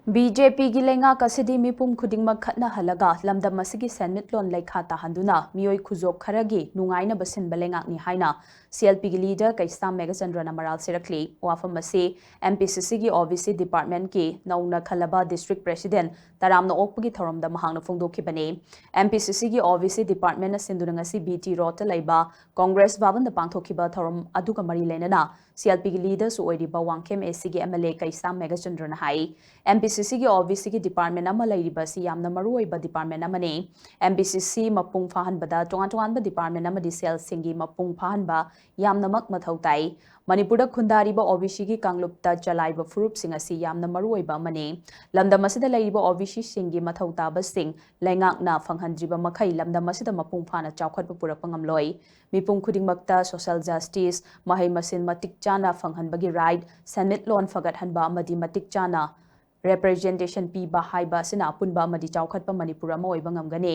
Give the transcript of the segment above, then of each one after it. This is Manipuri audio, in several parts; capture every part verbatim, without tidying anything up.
ꯕꯤ ꯖꯦ ꯄꯤꯒꯤ ꯂꯩꯉꯥꯛ ꯑꯁꯤꯗꯤ ꯃꯤꯄꯨꯝ ꯈꯨꯗꯤꯡꯃꯛ ꯈꯠꯅꯍꯜꯂꯒ ꯂꯝꯗꯝ ꯑꯁꯤꯒꯤ ꯁꯦꯟꯃꯤꯠꯂꯣꯟ ꯂꯩꯈꯥ ꯇꯥꯍꯟꯗꯨꯅ ꯃꯤꯑꯣꯏ ꯈꯨꯖꯣꯞ ꯈꯔꯒꯤ ꯅꯨꯡꯉꯥꯏꯅꯕ ꯁꯤꯟꯕ ꯂꯩꯉꯥꯛꯅꯤ ꯍꯥꯏꯅ ꯁꯤ ꯑꯦꯜ ꯄꯤꯒꯤ ꯂꯤꯗꯔ ꯀꯩꯁꯥꯝ ꯃꯦꯘꯆꯟꯗ꯭ꯔꯅ ꯃꯔꯥꯜ ꯁꯤꯔꯛꯂꯤ꯫ ꯋꯥꯐꯝ ꯑꯁꯤ ꯑꯦꯝ ꯄꯤ ꯁꯤ ꯁꯤꯒꯤ ꯑꯣ ꯕꯤ ꯁꯤ ꯗꯤꯄꯥꯔꯠꯃꯦꯟꯠꯀꯤ ꯅꯧꯅ ꯈꯜꯂꯕ ꯗꯤꯁꯇ꯭ꯔꯤꯛ ꯄ꯭ꯔꯦꯁꯤꯗꯦꯟꯠ ꯇꯔꯥꯝꯅ ꯑꯣꯛꯄꯒꯤ ꯊꯧꯔꯝꯗ ꯃꯍꯥꯛꯅ ꯐꯣꯡꯗꯣꯛꯈꯤꯕꯅꯤ꯫ ꯑꯦꯝ ꯄꯤ ꯁꯤ ꯁꯤꯒꯤ ꯑꯣ ꯕꯤ ꯁꯤ ꯗꯤꯄꯥꯔꯠꯃꯦꯟꯠꯅ ꯁꯤꯟꯗꯨꯅ ꯉꯁꯤ ꯕꯤ ꯇꯤ ꯔꯣꯗꯇ ꯂꯩꯕ ꯀꯣꯡꯒ꯭ꯔꯦꯁ ꯚꯕꯟꯗ ꯄꯥꯡꯊꯣꯛꯈꯤꯕ ꯊꯧꯔꯝ ꯑꯗꯨꯒ ꯃꯔꯤ ꯂꯩꯅꯅ ꯁꯤ ꯑꯦꯜ ꯄꯤꯒꯤ ꯂꯤꯗꯔꯁꯨ ꯑꯣꯏꯔꯤꯕ ꯋꯥꯡꯈꯦꯝ ꯑꯦ ꯁꯤꯒꯤ ꯑꯦꯝ ꯑꯦꯜ ꯑꯦ ꯀꯩꯁꯥꯝ ꯃꯦꯘꯆꯟꯗ꯭ꯔꯅ ꯍꯥꯏ, ꯑꯦꯝ ꯄꯤ ꯁꯤ ꯁꯤꯒꯤ ꯑꯣ ꯕꯤ ꯁꯤꯒꯤ ꯗꯤꯄꯥꯔꯠꯃꯦꯟꯠ ꯑꯃ ꯂꯩꯔꯤꯕ ꯑꯁꯤ ꯌꯥꯝꯅ ꯃꯔꯨꯑꯣꯏꯕ ꯗꯤꯄꯥꯔꯠꯃꯦꯟꯠ ꯑꯃꯅꯤ꯫ ꯑꯦꯝ ꯄꯤ ꯁꯤ ꯁꯤ ꯃꯄꯨꯡ ꯐꯥꯍꯟꯕꯗ ꯇꯣꯉꯥꯟ ꯇꯣꯉꯥꯟꯕ ꯗꯤꯄꯥꯔꯠꯃꯦꯟꯠ ꯑꯃꯗꯤ ꯁꯦꯜꯁꯤꯡꯒꯤ ꯃꯄꯨꯡ ꯐꯥꯍꯟꯕ ꯌꯥꯝꯅꯃꯛ ꯃꯊꯧ ꯇꯥꯏ꯫ ꯃꯅꯤꯄꯨꯔꯗ ꯈꯨꯟꯗꯥꯔꯤꯕ ꯑꯣ ꯕꯤ ꯁꯤꯒꯤ ꯀꯥꯡꯂꯨꯞꯇ ꯆꯂꯥꯏꯕ ꯐꯨꯔꯨꯞꯁꯤꯡ ꯑꯁꯤ ꯌꯥꯝꯅ ꯃꯔꯨꯑꯣꯏꯕ ꯑꯃꯅꯤ꯫ ꯂꯝꯗꯝ ꯑꯁꯤꯗ ꯂꯩꯔꯤꯕ ꯑꯣ ꯕꯤ ꯁꯤꯁꯤꯡꯒꯤ ꯃꯊꯧ ꯇꯥꯕꯁꯤꯡ ꯂꯩꯉꯥꯛꯅ ꯐꯪꯍꯟꯗ꯭ꯔꯤꯕ ꯃꯈꯩ ꯂꯝꯗꯝ ꯑꯁꯤꯗ ꯃꯄꯨꯡ ꯐꯥꯅ ꯆꯥꯎꯈꯠꯄ ꯄꯨꯔꯛꯄ ꯉꯝꯂꯣꯏ꯫ ꯃꯤꯄꯨꯝ ꯈꯨꯗꯤꯡꯃꯛꯇ ꯁꯣꯁꯦꯜ ꯖꯁꯇꯤꯁ, ꯃꯍꯩ ꯃꯁꯤꯡ ꯃꯇꯤꯛ ꯆꯥꯅ ꯐꯪꯍꯟꯕꯒꯤ ꯔꯥꯏꯠ, ꯁꯦꯟꯃꯤꯠꯂꯣꯟ ꯐꯒꯠꯍꯟꯕ ꯑꯃꯗꯤ ꯃꯇꯤꯛ ꯆꯥꯅ ꯔꯦꯄ꯭ꯔꯖꯦꯟꯇꯦꯁꯟ ꯄꯤꯕ ꯍꯥꯏꯕ ꯑꯁꯤꯅ ꯑꯄꯨꯟꯕ ꯑꯃꯗꯤ ꯆꯥꯎꯈꯠꯄ ꯃꯅꯤꯄꯨꯔ ꯑꯃ ꯑꯣꯏꯕ ꯉꯝꯒꯅꯤ꯫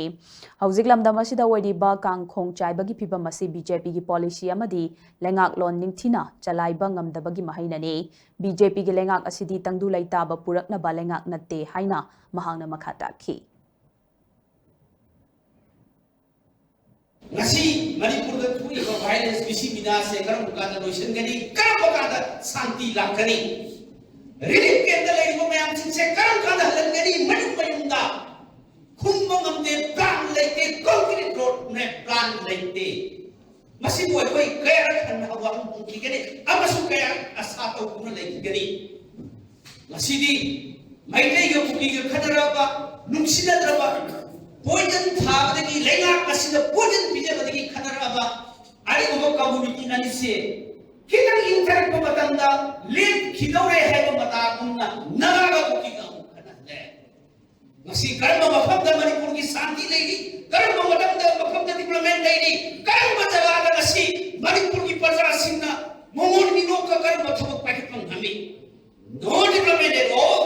ꯍꯧꯖꯤꯛ ꯂꯝꯗꯝ ꯑꯁꯤꯗ ꯑꯣꯏꯔꯤꯕ ꯀꯥꯡꯈꯣꯡ ꯆꯥꯏꯕꯒꯤ ꯐꯤꯚꯝ ꯑꯁꯤ ꯕꯤ ꯖꯦ ꯄꯤꯒꯤ ꯄꯣꯂꯤꯁꯤ ꯑꯃꯗꯤ ꯂꯩꯉꯥꯛꯂꯣꯟ ꯅꯤꯡꯊꯤꯅ ꯆꯂꯥꯏꯕ ꯉꯝꯗꯕꯒꯤ ꯃꯍꯩꯅꯅꯤ꯫ ꯕꯤ ꯖꯦ ꯄꯤꯒꯤ ꯂꯩꯉꯥꯛ ꯑꯁꯤꯗꯤ ꯇꯪꯗꯨ ꯂꯩꯇꯥꯕ ꯄꯨꯔꯛꯅꯕ ꯂꯩꯉꯥꯛ ꯅꯠꯇꯦ ꯍꯥꯏꯅ ꯃꯍꯥꯛꯅ ꯃꯈꯥ ꯇꯥꯈꯤ꯫ ꯉꯁꯤ ꯃꯅꯤꯄꯨꯔꯗ ꯊꯣꯛꯏꯕ ꯚꯥꯏꯂꯦꯟꯁ, ꯃꯤꯁꯤ ꯃꯤꯅꯥꯁꯦ ꯀꯔꯝꯕ ꯀꯥꯟꯗ ꯂꯣꯏꯁꯤꯟꯒꯅꯤ? ꯀꯔꯝꯕ ꯀꯥꯟꯗ ꯁꯥꯟꯇꯤ ꯂꯥꯛꯀꯅꯤ? ꯔꯤꯂꯤꯐ ꯀꯦꯝꯞꯇ ꯂꯩꯔꯤꯕ ꯃꯌꯥꯝꯁꯤꯡꯁꯦ ꯀꯔꯝ ꯀꯥꯟꯗ ꯍꯜꯍꯟꯒꯅꯤ ꯃꯌꯨꯝ ꯃꯌꯨꯝꯗ? ꯈꯨꯝꯕ ꯉꯝꯗꯦ, ꯄ꯭ꯂꯥꯟ ꯂꯩꯇꯦ, ꯀꯣꯟꯀ꯭ꯔꯤꯠ ꯔꯣꯗꯅꯦ, ꯄ꯭ꯂꯥꯟ ꯂꯩꯇꯦ꯫ ꯃꯁꯤꯕꯨ ꯑꯩꯈꯣꯏ ꯀꯌꯥꯔꯛ ꯍꯟꯅ ꯋꯥꯍꯪ ꯍꯪꯈꯤꯒꯅꯤ ꯑꯃꯁꯨꯡ ꯀꯌꯥꯔꯛ ꯑꯁꯥ ꯇꯧꯗꯨꯅ ꯂꯩꯈꯤꯒꯅꯤ? ꯉꯁꯤꯗꯤ ꯃꯩꯇꯩꯒ ꯀꯨꯀꯤꯒ ꯈꯠꯅꯔꯛꯑꯕ, ꯅꯨꯡꯁꯤꯅꯗ꯭ꯔꯕ, ꯄꯣꯏꯖꯟ ꯊꯥꯕꯗꯒꯤ ꯂꯩꯉꯥꯛ ꯑꯁꯤꯗ ꯄꯣꯏꯖꯟ ꯄꯤꯖꯕꯗꯒꯤ ꯈꯠꯅꯔꯛꯑꯕ ꯑꯗꯨꯒꯨꯝꯕ ꯀꯝꯃꯨꯅꯤꯇꯤ ꯑꯅꯤꯁꯦ ꯈꯤꯇꯪ ꯏꯪꯊꯔꯛꯄ ꯃꯇꯝꯗ ꯂꯦꯞꯈꯤꯗꯧꯔꯦ ꯍꯥꯏꯕ ꯃꯇꯥꯒꯨꯝꯅ ꯅꯥꯒꯥꯒ ꯀꯨꯀꯤꯒ ꯑꯃꯨꯛ ꯈꯠꯅꯍꯜꯂꯦ꯫ ꯉꯁꯤ ꯀꯔꯝꯕ ꯃꯐꯝꯗ ꯃꯅꯤꯄꯨꯔꯒꯤ ꯁꯥꯟꯇꯤ ꯂꯩꯔꯤ? ꯀꯔꯝꯕ ꯃꯇꯝꯗ ꯃꯐꯝꯗ ꯗꯤꯕ꯭ꯂꯞꯃꯦꯟ ꯂꯩꯔꯤ? ꯀꯔꯝꯕ ꯖꯒꯥꯗ ꯉꯁꯤ ꯃꯅꯤꯄꯨꯔꯒꯤ ꯄ꯭ꯔꯖꯥꯁꯤꯡꯅ ꯃꯣꯃꯣꯟ ꯃꯤꯅꯣꯛꯀ ꯀꯔꯝꯕ ꯊꯕꯛ ꯄꯥꯏꯈꯠꯄ ꯉꯝꯃꯤ? No development at all.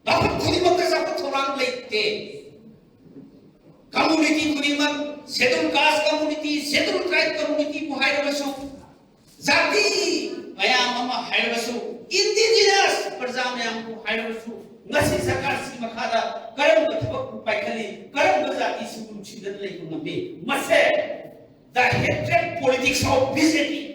ꯃꯐꯝ ꯈꯨꯗꯤꯡꯃꯛꯇ ꯆꯥꯎꯈꯠ ꯊꯧꯔꯥꯡ ꯂꯩꯇꯦ꯫ ꯀꯝꯃꯨꯅꯤꯇꯤ ꯈꯨꯗꯤꯡꯃꯛ, ꯁꯦꯗꯨꯜ ꯀꯥꯁ ꯀꯝꯃꯨꯅꯤꯇꯤ, ꯁꯦꯗꯨꯜ ꯇ꯭ꯔꯥꯏꯕ ꯀꯝꯃꯨꯅꯤꯇꯤꯕꯨ ꯍꯥꯏꯔꯕꯁꯨ, ꯖꯥꯇꯤ ꯃꯌꯥꯝ ꯑꯃ ꯍꯥꯏꯔꯕꯁꯨ, ꯏꯟꯗꯤꯖꯤꯅꯁ ꯄ꯭ꯔꯖꯥ ꯃꯌꯥꯝꯕꯨ ꯍꯥꯏꯔꯕꯁꯨ, ꯉꯁꯤ ꯁꯔꯀꯥꯔꯁꯤꯒꯤ ꯃꯈꯥꯗ ꯀꯔꯝꯕ ꯊꯕꯛꯄꯨ ꯄꯥꯏꯈꯠꯂꯤ? ꯀꯔꯝꯕ ꯖꯥꯇꯤꯁꯤꯕꯨ ꯅꯨꯡꯁꯤꯗꯅ ꯂꯩꯕ ꯉꯝꯃꯤ? ꯃꯁꯦ the hatred politics of B J P꯫